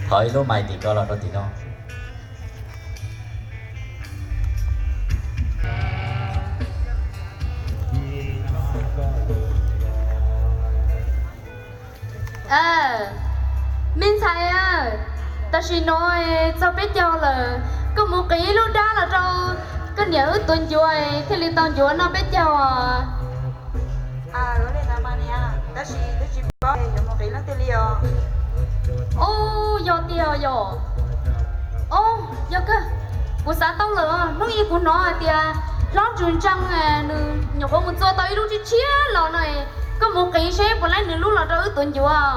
Thov ib lub mais tim ko los rau tim no. Me ntxhais, tam sim no txog peb caug lawm, koj mus qiv ib lub dab los rau koj niam wb tuav ncuav thiaj li tau ncuav noj peb caug os. Ua li ntawd mas niam, tab sis twb tsis paub yuav mus qiv leej twg li os. Ub, yog tiag yom. Ub, yog kawg, kuv xav tau lawm. Hnub ib kuv hnov hais tias hlob Tswv Ntseej nws nyuam qhuav mus txua tau ib lub tshiab tshiab los no, koj mus qiv seb puas laib nws lub los rau wb tuav ncuav.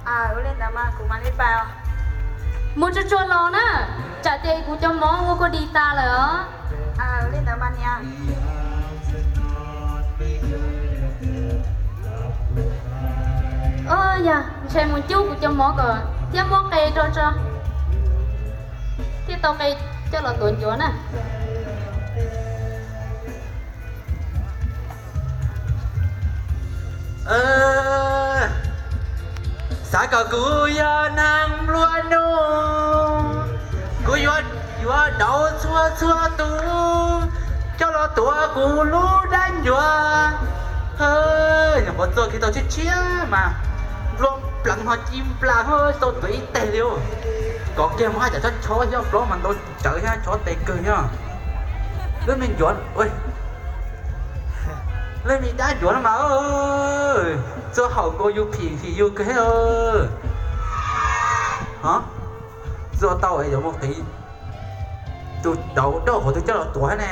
Ua li ntawd mas kuv mam li pais. Mus tsuag tsuag los na, tsam ces kuv cov mov ua kua dis tas lawm os. Ua li ntawd mas niam. Yog ntshe mus cub kuv cov mov kom thiab muab qe rau tso, thiaj tau qe coj los tuav ncuav na. Xav kom kuv yog neeg nplua nuj, kuv yuav, yuav daus txhua txhua tus coj los tuav kuv lub dab ncuav. Nyuam qhuav txua kiag tau tshiab tshiab mas nplua pleev ho ci nplas ho tau tuav ib teg li. Kov kiag muab hais cov chob chob thiab plaub mas ntau tsawv thiab chob tes kawg thiab. Lub me ncuav, lub me dab ncuav no mas txua haum nkaus yus phim yus kawg thiab. Txua tau es yuav mus qiv tus daus dab qhuav twg coj los tuav thiab ne.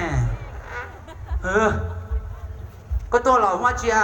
Koj tuaj los Huab Tsia?